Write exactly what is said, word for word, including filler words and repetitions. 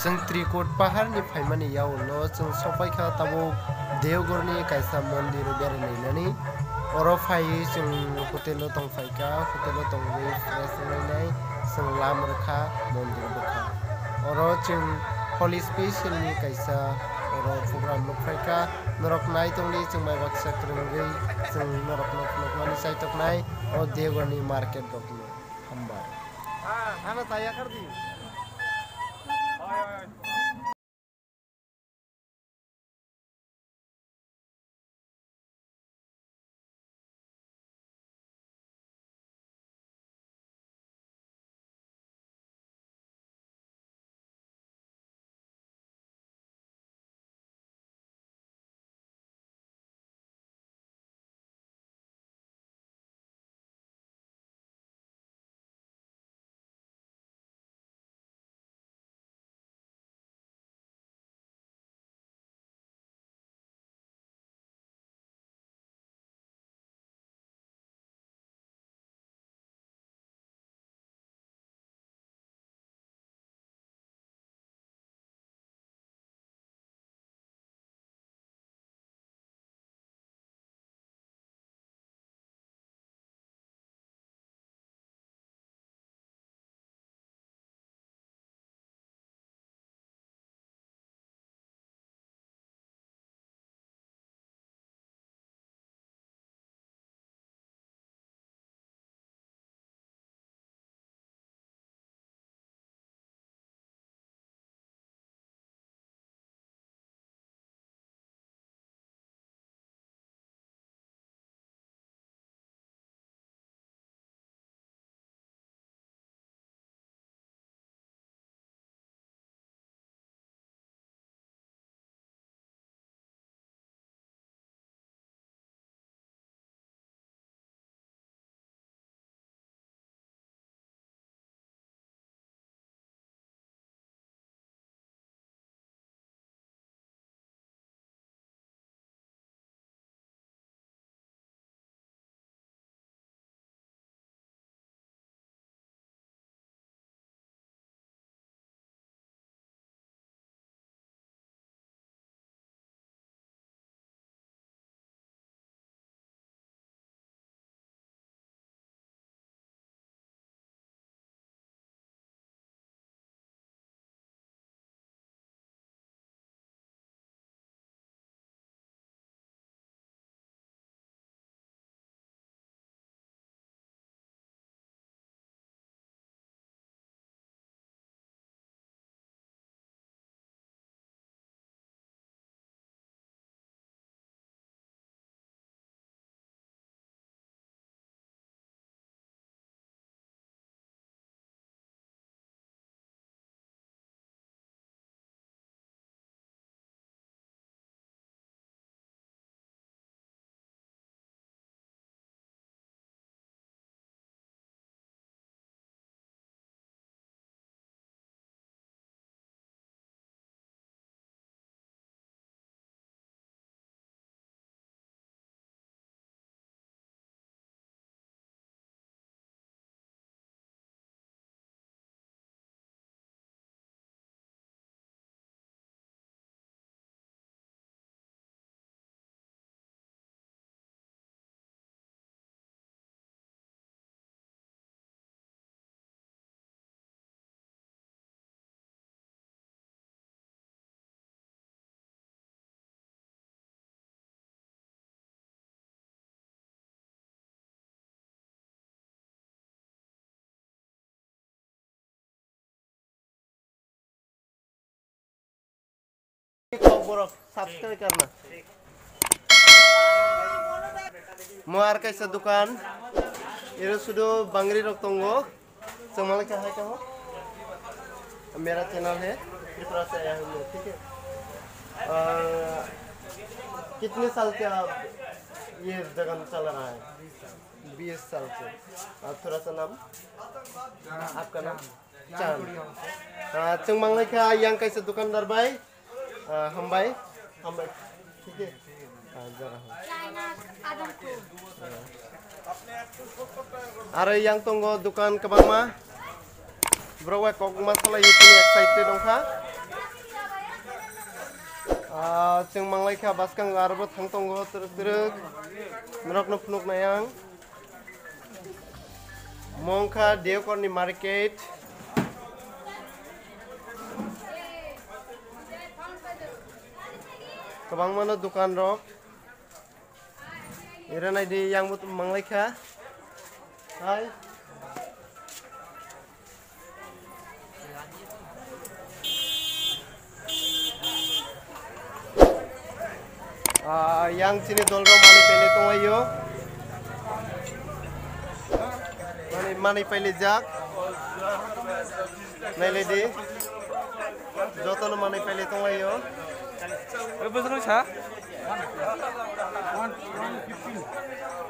Chwng Trikut paharni phaimani yagulo chwng sokphaikha tabuk Deogarni kaisa mondir berai lainani. Oro phaiwi chwng hotel-o tongphaikha, hotel-o tongwi fresh wnglainai chwng lam rwkha mondir bwkhak. Oro chwng Holy Special-ni kaisa oro program nukphaikha. Norok nai tongdi chwng bai baksa kwrwngwi chwng norokno phunukmani chaitoknai o Deogarni market rokno. Hambai. Ano taya kar di. Kok borok subscribe karna. Mo ar kaisa dukan. Iro sudu bangri rok tongo. Chwng malai kha hai tamo. मेरा चैनल है त्रिपुरा से आया हूँ मैं, ठीक है। अ, कितने साल से आप ये जगह में चला रहा है? बीस साल से। आप थोड़ा सा नाम? आपका नाम? Chan. Ah, chwng manglai kha yang kaisa dukandar bai. Ah, hambai. Hambai. Thik khe? Ah, jara ho. Aro yang tongo dukan kwbangma. Borok bai kok ma salai tini excited wngkha. Ah, chwng manglai kha, bwskang aro bo thang tongo twrwk twrwk. Norokno phunuk nai ang. Mongkha Deokorni market. Kwbangmano dukan rok. Ira naidi, yang bo manglai kha. Hai. Ah, yang chini dol rok manwi pailai tonglaio. Manwi, manwi pailaijak. Nailaidi. Jotono manwi pailai tonglaio. Oi, bwswk sa?